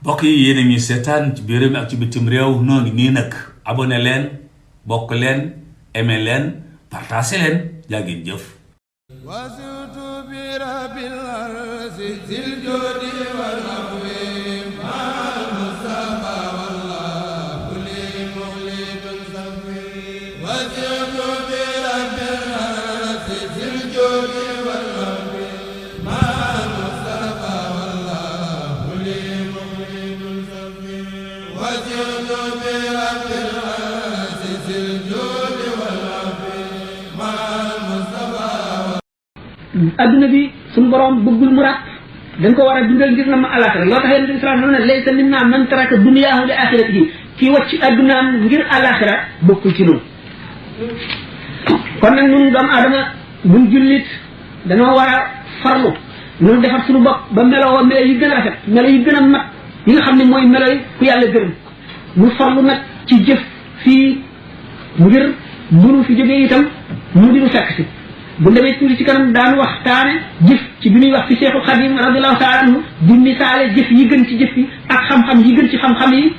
mbokk yi yéen a ngi seetaan ci biir réew mi ak ci bitim réew noo ngi nii nag abonné leen bokk leen aimé leen partagé leen jaa ngeen jëf adduna bi suñu borom bëggul mu ràpp dañ ko war a dundal ngir na ma alaxira loo tax yonent bi sallallahu alayhi wa sallam ne laysa minna man taraka dunyaahu li axiratihi kii wàcc addunaam ngir alaxira bokkul ci noonu kon nag ñun doomu aadama buñ jullit dañoo war a farlu ñun defar suñu bopp ba meloo melo yi gën a rafet melo yi gën a mat yi nga xam ne mooy melo yi ku yàlla gërëm ñu farlu nag ci jëf fii ngir bu nu fi jógee itam mu di nu fekk si bu demee tuuti ci kanam daan waxtaane jëf ci bi ñuy wax ci Cheikhul Khadim radiyallahu ta'ala anhu di misaale jëf yi gën ci jëf yi ak xam-xam yi gën ci xam-xam yi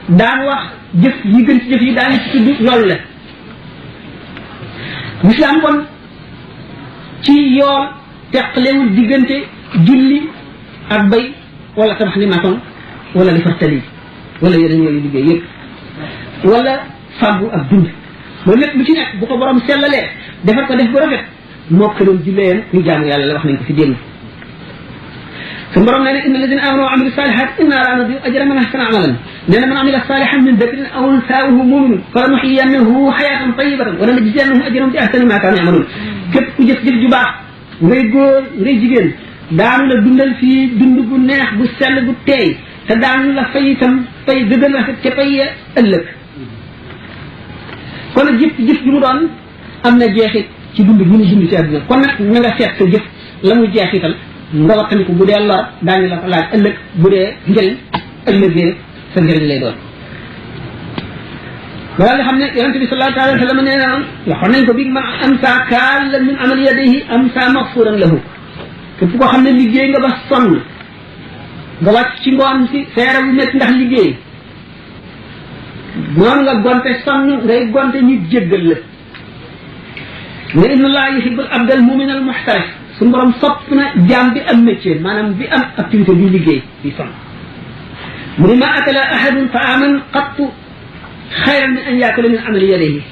daan wax jëf yi gën ci jëf yi daan ci tudd loolu la l'islam kon ci yoon teqalewul diggante julli ak bay wala tabax li maçon wala li fartali wala yeneen yooyu liggéey yëpp wala fàggu ak dund loolu lépp lu ci nekk bu ko borom sellalee defar ko def bu rafet moo ko doon julleeyam ñu jaamu yàlla la wax nañ ko fi démb su borom nee na inna alladina amanu wa amilu salihat inna la nudiu ajra man ahsana amalan nee na man amila salihan min dakrin aw unsa wa huwa muminun falanuhyiyannahu hayatan tayyibatan wa lanajziyannahum ajrahum bi ahsani ma kanu yamalun képp ku jëf jëf ju baax ngay góor ngay jigéen daanu la dundal fii dund bu neex bu sell bu teey te daanu la fay itam fay gëgën rafet ca pay ëllëg kon nag jëf jëf ju mu doon am na jeexit ci dund gi ñu dund ci àdduna kon nag na nga seet sa jëf la muy jeexital nga waxtaniku bu dee lor daañu la ko laaj ëllëg bu dee njëriñ ëllëgee sa njëriñ lay doon balaa nga xam ne yonente bi sallallahu alayhi wa sallam nee na waxoon nañ ko bi man amsa kaalan min amali yadayhi amsa maghfuran lahu képp koo xam ne liggéey nga ba sonn nga wàcc ci ngoon si feere bu métti ndax liggéey noonu nga gonte sonn ngay gonte ñu jéggal la ne inna allaha yuhibbul abdal mu'min al muhtarif suñu borom sopp na jaam bi am métier maanaam bi am activité bi liggéey bi sonn mu ne ma akala ahadun ta'aman qattu xayran min an yaakula min amali yadayhi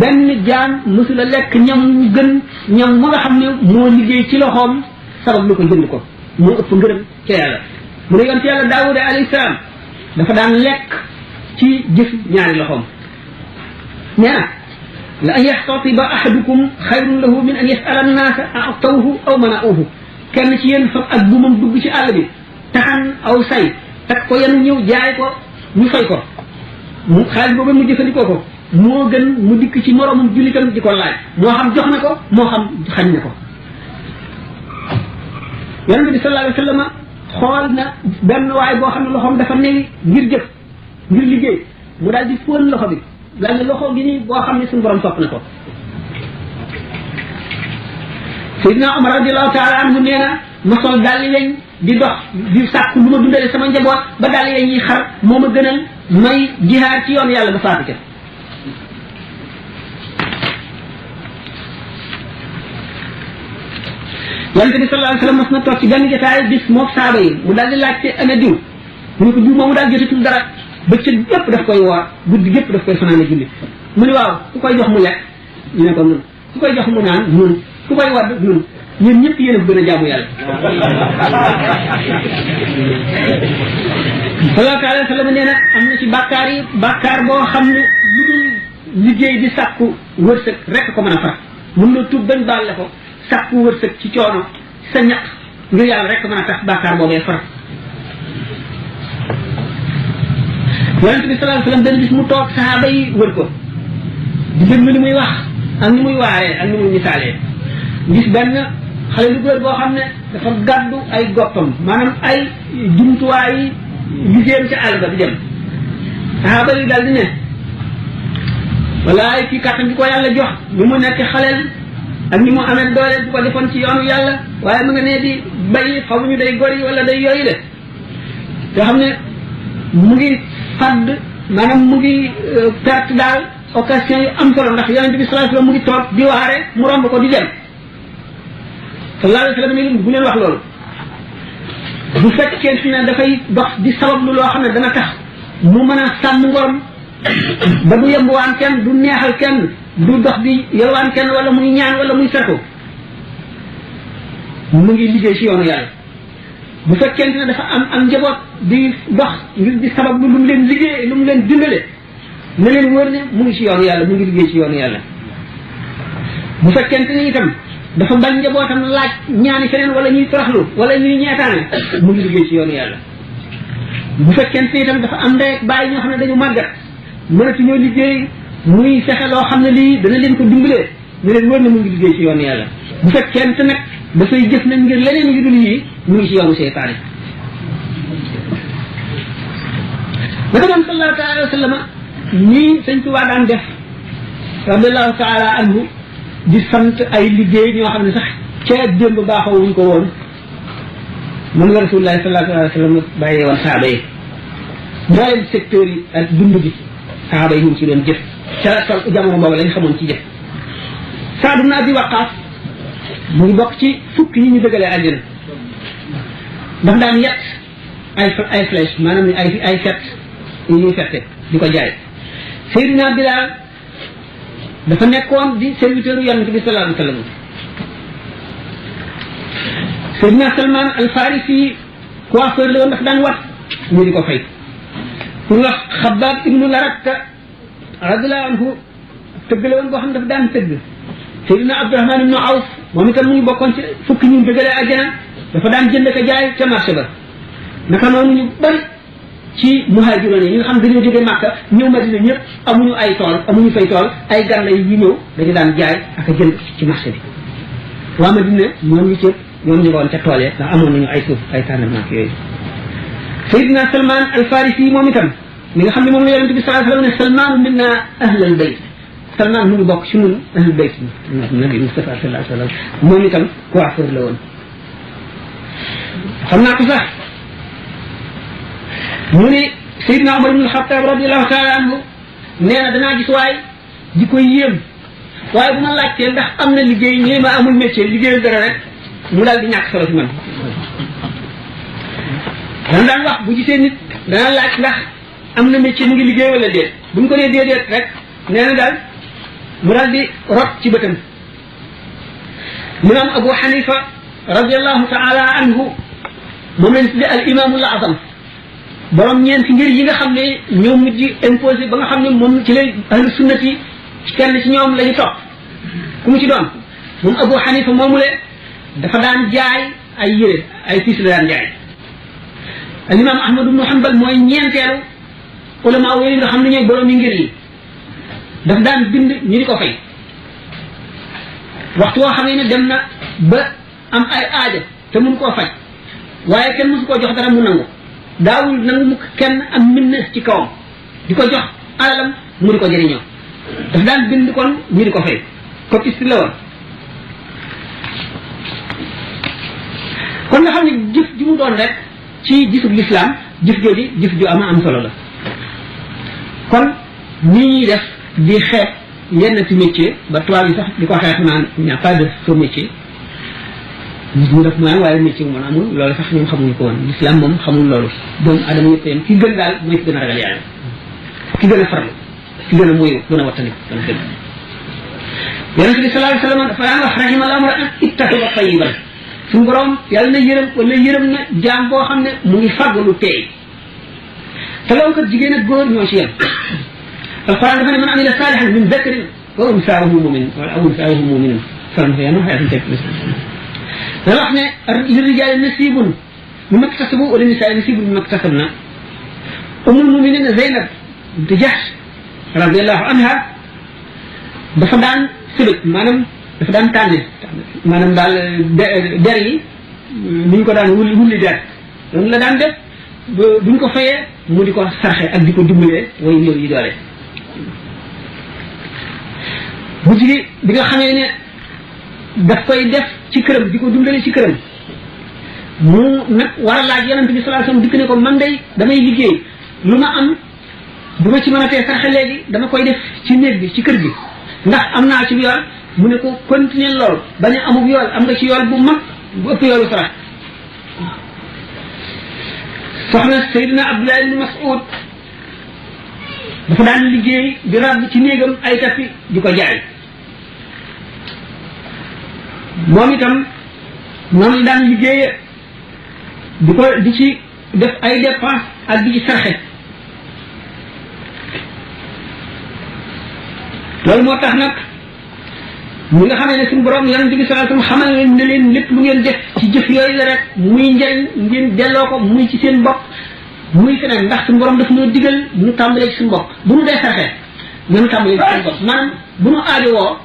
benn jaam mësula lekk ñam mu gën ñam mu nga xam ne moo liggéey ci loxoom sabab lu ko jënd ko moo ëpp ngërëm ca yàlla mu ne yonent yàlla daawuda alayhi salaam dafa daan lekk ci jëf ñaari loxoom nee na la an yaxtatiba ahadukum xayrun lahu min an yasala annaasa atawhu aw manauhu kenn ci yéen fab ak bu moom dugg ci àll bi taxan aw say tak ko yenu ñëw jaay ko ñu fay ko mu xaalis boobu mu jëfandikoo ko moo gën mu dikk ci moroomum jullitam di ko laaj moo xam jox na ko moo xam xañ na ko yonente bi sallallahu alayhi wa sallam xool na benn waay boo xam ne loxoom dafa newi ngir jëf ngir liggéey mu daal di fóon loxo bi daal ne loxo gi nii boo xam ne suñu borom sopp na ko Seydina Omar radiyallahu taala anhu nee na ma sol daal di weñ di dox di sàkku lu ma dundale sama njaboot ba daal di weñ yi xar moo ma gënal may jihaar ci yoon yàlla ba faatu ca yonente bi sallallahu alayhi wa sallam mas na toog ci benn jotaay bis mook saaba yi mu daal di laajte ana diw mu ne ko diw moomu daal jotatul dara bëccëg yëpp daf koy woor guddi yëpp daf koy fanaane julli mu ne waaw ku koy jox mu lekk ñu ne ko nun ku koy jox mu naan nun ku koy wadd nun ñun ñëpp yéen a gën a jaamu yàlla sallallahu alayhi wa sallam nee na am na ci bàkkaar yi bàkkaar boo xam ne lu dul liggéey di sàkku wërsëg rek ko mën a far mun na tuub bañ baal la ko sàkku wërsëg ci coono sa ñaq ngir yàlla rek mën a tax bàkkaar boobee far yonente bi sallallahu alayhi wa sallam benn bis mu toog sahaaba yi wër ko di déglu li muy wax ak ni muy waaree ak ni muy misaalee gis benn xale lu góor boo xam ne dafa gàddu ay goppam maanaam ay jumtuwaay liggéeyam ca àll ba di dem sahaaba yi daal di ne walaay kii kàttan bi ko yàlla jox ni mu nekk xaleel ak ni mu amee doole bu ko defoon ci yoonu yàlla waaye mu nga nee di bay xamuñu day gor yi wala day yooyu de yoo xam ne mu ngi fàdd maanaam mu ngi perte daal occasion yu am solo ndax yonente bi sallallahu alayhi wasallam mu ngi toog di waare mu romb ko di dem sallallahu alayhi wasallam ne bu leen wax loolu bu fekkee ne dafay dox di sabablu loo xam ne dana tax mu mën a sàmm ngorom ba du yembuwaan kenn du neexal kenn du dox di yelwaan kenn wala muy ñaan wala muy serko mu ngi liggéey ci yoonu yàlla bu fekkente ne dafa am njaboot di dox ngir di sabablu lu mu leen liggéey lu mu leen dimbale na leen wër ne mu ngi ci yoonu yàlla mu ngi liggéey ci yoonu yàlla bu fekkente ne itam dafa bañ njabootam laaj ñaani feneen wala ñuy toroxlu wala ñuy ñeetaane mu ngi liggéey ci yoonu yàlla bu fekkente ne itam dafa am ndey ak bàyyi ñoo xam ne dañu màggat mënatuñoo liggéey muy fexe loo xam ne lii dana leen ko dimbalee ne leen wër ne mu ngi liggéey ci yoonu yàlla bu fekkente nag dafay jëf nag ngir leneen yu dul yii mu ngi ci yoonu seytaane naka doon sallallahu taala wa sallama ñii sëñ Tuubaa daan def radiallahu taala anhu di sant ay liggéey ñoo xam ne sax ca démb baaxawuñ ko woon moom la rasulullahi sallallahu alayhi wa sallam bàyyee woon saaba yi mbooleem secteur yi ak dund bi saaba yi ñu ngi ci doon jëf ca jamono boobu lañ xamoon ci jëf Saad ibn Abi Waqqaas mu ngi bokk ci fukk yi ñu dëgalee àjjana daf daan yett ay flèche maanaam ay fet yi ñuy fette di ko jaay Seydina Bilaal dafa nekkoon di serviteur yonent bi sallallahu alayhi wa sallam Seydina Salman al Farisi coiffeur la woon dafa daan wat ñu di ko fay pour wax Xabbaab ibnu Laratta radiyallahu anhu tëgg la woon boo xam ne dafa daan tëgg Seydina Abdurahman ibnu Awf moom itam mu ngi bokkoon ci fukki ñu dëgalee àjjana dafa daan jënd ko jaay ca marché ba naka noonu ñu bari ci muhaajiroon yi ñi nga xam dañoo jóge Màkka ñëw Madina ñëpp amuñu ay tool amuñu fay tool ay gànna yi ñëw dañu daan jaay ak a jënd ci marché bi waa Madina ñoom ñu cëpp ñoom ñu woon ca tool ya ndax amoon nañu ay suuf ay tànnamaak yooyu Seydina Salman al Farisi moom itam mi nga xam ne moom la yonente bi sallallahu alayhi wa sallam ne Salman minna ahlal bayt Salman mu ngi bokk ci ñun ahlul bayt nabi Mustafa sallallahu alayhi wa sallam moom itam coiffeur la woon xam naa ko sax mu ne Seydina Umar ibn al-Khattab radiyallahu taala anhu nee na danaa gis waay di koy yéem waaye bu ma laajtee ndax am na liggéey ñee ma amul métier liggéeyal dara rek mu daal di ñàkk solo ci man daan wax bu gisee nit dana laaj ndax am na métier mu ngi liggéey wala déet bu ñu ko nee déedéet rek nee na daal mu daal di rot ci bëtam imam Abu Hanifa radiyallahu taala anhu moom lañ tudde al imamul azam borom ñeenti ngir yi nga xam ne ñoom mujj imposé ba nga xam ne moom ci lay ahlu sunnati kenn ci ñoom la ñu topp ku mu ci doon moom Abu Hanifa moomule dafa daan jaay ay yére ay tiis la daan jaay al imam Ahmad ibn Hanbal mooy ñeenteelu ulama yooyu nga xam ne ñooy borom yi ngir yi daf daan bind ñu di ko fay waxtu woo xam ne dem na ba am ay aajo te mun koo faj waaye kenn mosu koo jox dara mu nangu daawul nangu mukk kenn am minna ci kawam di ko jox alalam mu di ko jëriñoo daf daan bind kon ñu di ko fay copiste la woon kon nga xam ne jëf ji mu doon rek ci gisub l'islam jëf jooju jëf ju am solo la kon ni ñuy def di xeet yenn ci métier ba tubaab yi sax di ko xeex naan il n'y a pas de faux métier nit mu def mooy waaye métier moom amul loolu sax ñoom xamuñu ko woon l'islam moom xamul loolu doomu adama yëpp yam ki gën daal mooy ki gën a ragal yàlla ki gën a farlu ki gën a moyu gën a wattandi gën a gën yonente bi sallallahu alayhi wa sallam dafa daan wax rahimallahu imra'an ittakhadha tayyiban suñu borom yàlla na yërëm wala yërëm na jaam boo xam ne mu ngi fàgg lu teey te loolu kat jigéen ak góor ñoo ci yem alquran dafa ne man amila salihan min dhakarin wa unsa wa huwa mu'min wala unsa wa huwa mu'min falam yanu hayatan tek da wax ne lirrijali nasibun mimma iktasabu wa linnisa'i nasibun mimma iktasabna ummul mu'minin Zaynab bint Jahsh radiyallahu anha dafa daan sëbëj maanaam dafa daan tànne maanaam daal der yi ni ñu ko daan wulli der loolu la daan def buñ ko fayee mu di ko sarxe ak di ko dimbalee way néew yi doole bu jigi bi nga xamee ne daf koy def ci këram di ko dimbale ci këram mu nag war a laaj yonente bi sallallahu alayhi wasallam dikk ne ko man day damay liggéey lu ma am bu ma ci mën a tee sarxe léegi dama koy def ci néeg bi ci kër gi ndax am naa ci yool mu ne ko continuer lool bañ a amub yool am nga ci yool bu mag bu ëpp yoolu sarax soxna Seydina Abdullah ibn Mas'ud dafa daan liggéey di ràbb ci néegam ay tapi di ko jaay moom itam noonu daan liggéeye di ci def ay dépense ak di ci sarxe loolu moo tax nag ñi nga xamee ne suñu borom yonent bi sallallahu alayhi wasallam xamal ne leen lépp lu ngeen def ci jëf yooyu la rek muy njëriñ ngeen delloo ko muy ci seen bopp muy feneen ndax suñu borom daf ñoo digal ñu tàmbalee ci suñu bopp bu ñu dee sarxe nañu tàmbalee ci suñu bopp maanaam bu ñu aajowoo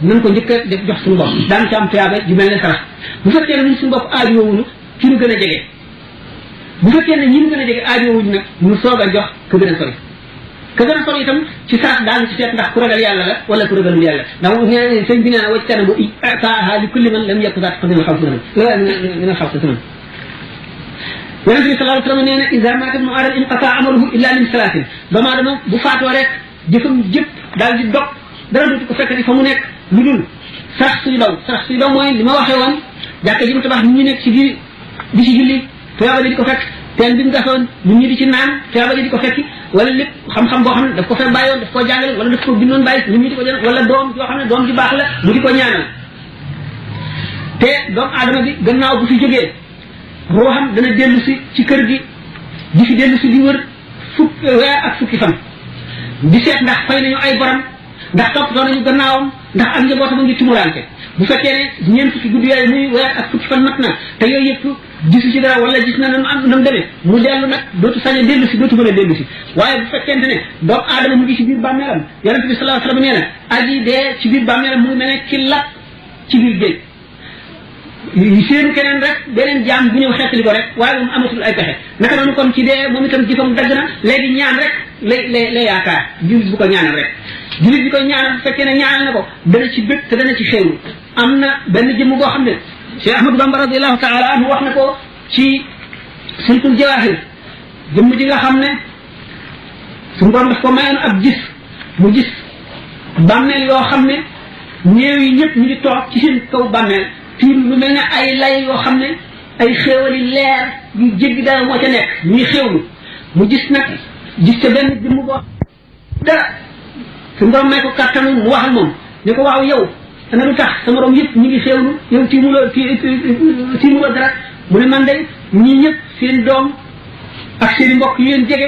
nañ ko njëkk a def jox suñu bopp daan ci am tuyaaba ju mel ne sarax bu fekkee ne ñun suñu bopp aajowoowuñu ci ñu gën a jege bu fekkee ne ñi ñu gën a jege aajowoowuñu nag ñu soog a jox ka gën a sori ka gën a sori itam ci sarax daal ci seet ndax ku ragal yàlla la wala ku ragalul yàlla ndax nee sëñ bi nee na wacc tane bu taaha li kulli man lam yekk zaat xasin xaw si min xaw si yonente bi sallallahu alayhi wasallam nee na iza mata ibnu adam inqata amaluhu illa min salaatin doomu aadama bu faatoo rek jëfam jëpp daal di dog dara dootu ko fekkati fa mu nekk lu dul sarax suy daw mooy li ma waxee woon jàkka ji mu tabax ñu nekk ci biir di ci julli tuyaaba di ko fekk teen bi mu gasoon ñun ñi di ci naan tuyaaba di ko fekki wala lépp xam-xam boo xam ne daf ko fekk bàyyoon daf koo jàngale wala daf ko bindoon bàyyi ñun ñi di ko jël wala doom yoo xam ne doom ji baax la mu di ko ñaanal te doomu aadama bi gannaaw bu fi jógee ruuxam dana dellu si ci kër gi di fi dellu si di wër weer ak fukki fan di seet ndax fay nañu ay borom ndax toppatoo nañu gannaawam ndax ak njabootam a ngi tumuraanke bu fekkee ne ñeent fukki guddi yooyu muy weer ak fukki fan mat na te yooyu yëpp gisu ci dara wala gis na nam demee mu dellu nag dootu sañ a dellu si dootu mën a dellu si waaye bu fekkente ne doomu aadama mu ngi ci biir bàmmeelam yonente bi sallallahu alayhi wasallam nee na aji dee ci biir bàmmeelam mu ngi mel ne ki lap ci biir géej seen keneen rek beneen jaam bu ñëw xeetali ko rek waaye moom amatul ay pexe naka noonu kon ci dee moom itam jëfam dagg na léegi ñaan rek lay yaakaar jullit bu ko ñaanal rek jullit bi koy ñaanal bu fekkee ne ñaanal na ko dana ci bëgg te dana ci xéewlu am na benn jëmm boo xam ne Cheikh Ahmadou Bamba radiyallahu taala anhu wax na ko ci sultul jawahir jëmm ji nga xam ne suñu borom daf ko mayoon ab gis mu gis bàmmeel yoo xam ne néew yi ñëpp ñu ngi toog ci seen kaw bàmmeel tiim lu mel ne ay lay yoo xam ne ay xéewali leer yu jéggi dara moo ca nekk ñuy xéewlu mu gis nag gis ca benn jëmm boo dara suñu borom may ko kàttanu mu wax ak moom ne ko waaw yow ana lu tax sa morom yëpp ñu ngi xéewlu yow tiimuloo dara mu ne man de ñii ñëpp seen doom ak seen i mbokk yu leen jege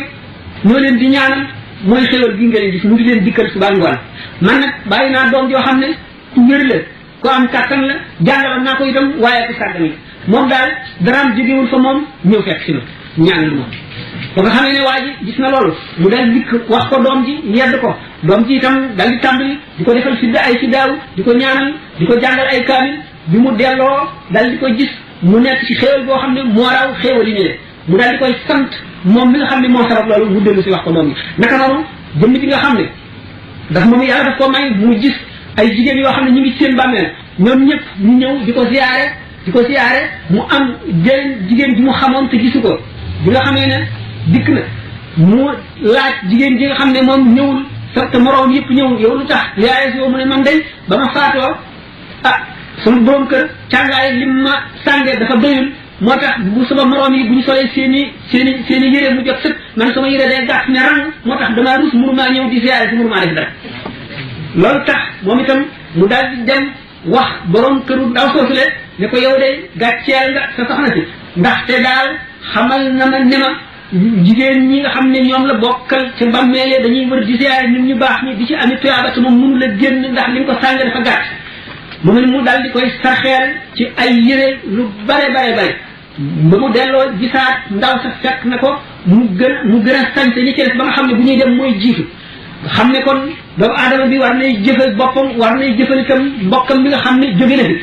ñoo leen di ñaanal mooy xéewal gi nga leen gis mu ngi leen dikkal suba ngoon man nag bàyyi naa doom joo xam ne ku wér la ku am kàttan la jàngaloon naa ko itam waaye ku sàggan la moom daal daraam jógewul fa moom ñëw fekk si ma ñaanal ma ba nga xamee ne waa ji gis na loolu mu daal dikk wax ko doom ji yedd ko doom ji itam daal di tàmbali di ko defal sidda ay siddaaw di ko ñaanal di ko jàngal ay kaamil bi mu delloo daal di ko gis mu nekk ci xéewal boo xam ne moo raw xéewal yi ne mu daal di koy sant moom mi nga xam ne moo sabab loolu mu dellu si wax ko doom ji naka noonu jëmm ji nga xam ne ndax moom yàlla daf ko may mu gis ay jigéen yoo xam ne ñu ngi ci seen bàmmeel ñoom ñëpp ñu ñëw di ko siyaare mu am jigéen ji mu xamoon te gisu ko bi nga xamee ne dikk na mu laaj jigéen ji nga xam ne moom ñëwul te moroom yëpp ñëw yow lu tax yaay yow mu ne man day ba ma faatoo sama borom kër càngaay lim ma sànge dafa doyul moo tax bu sama moroom yi bu ñu solee seen i yére mu jot sëkk man sama yére day gàtt ne rang moo tax damaa rus mënumaa ñëw di siyaare si mënumaa def dara loolu tax moom itam mu daal di dem wax borom këru ndaw soosule ne ko yow de gàcceel nga sa soxna si ndaxte daal xamal na ma ne ma jigéen ñi nga xam ne ñoom la bokkal ci mbammeele dañuy wër di siyaare ñun ñu baax ñi di ci ami tuyaaba te moom mënu la génn ndax li nga ko sànge dafa gàtt mu ne mu daal di koy sarxeel ci ay yére lu bare ba mu delloo gisaat ndaw sa fekk na ko mu gën a sañte ñi ci def ba nga xam ne bu ñuy dem mooy jiitu xam ne kon doomu aadama bi war nay jëfal boppam war nay jëfal itam mbokkam bi nga xam ne jóge na fi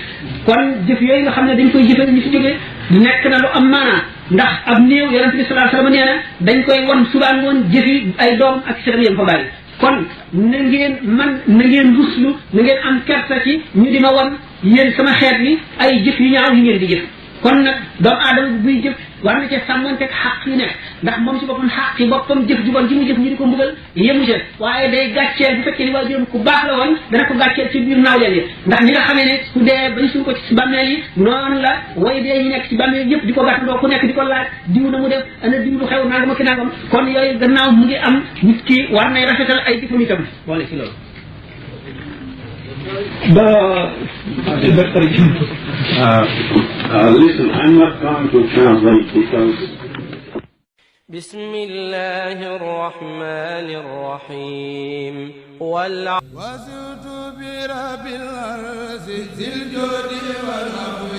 kon jëf yooyu nga xam ne dañ koy jëfal ñi fi jógee nekk na lu am maanaa ndax ab néew yonent bi sallallahu alayhi wasallam nee na dañ koy won subaan woon jëfi ay doom ak setam yam fa bàyyi kon na ngeen ruslu na ngeen am kersa ci ñu di ma won yéen sama xeet bi ay jëf yu ñaaw yi ngeen di jëf kon nag doomu aadama bi buy jëf war na cee sàmmanteeg xaq yi nekk ndax moom si boppam xaq yi boppam jëf ju bon ji mu jëf ñu di ko mbugal yemu ca waaye day gàcceel bu fekkee ni waajuram ku baax la woon dana ko gàcceel ci biir nawleen yi ndax ñi nga xamee ne ku dee bañ suñ ko ci bàmmeel yi noonu la way dee ñu nekk ci bàmmeel yëpp di ko gàttandoo ku nekk di ko laaj diw na mu def ana diw lu xew nangam ak nangam kon yooyu gannaaw mu ngi am nit ki war nay rafetal ay jëfam itam boole ci loolu listen, I'm not going to translate because بسم الله الرحمن الرحيم وزدت برب العرش ذي الجود والعفو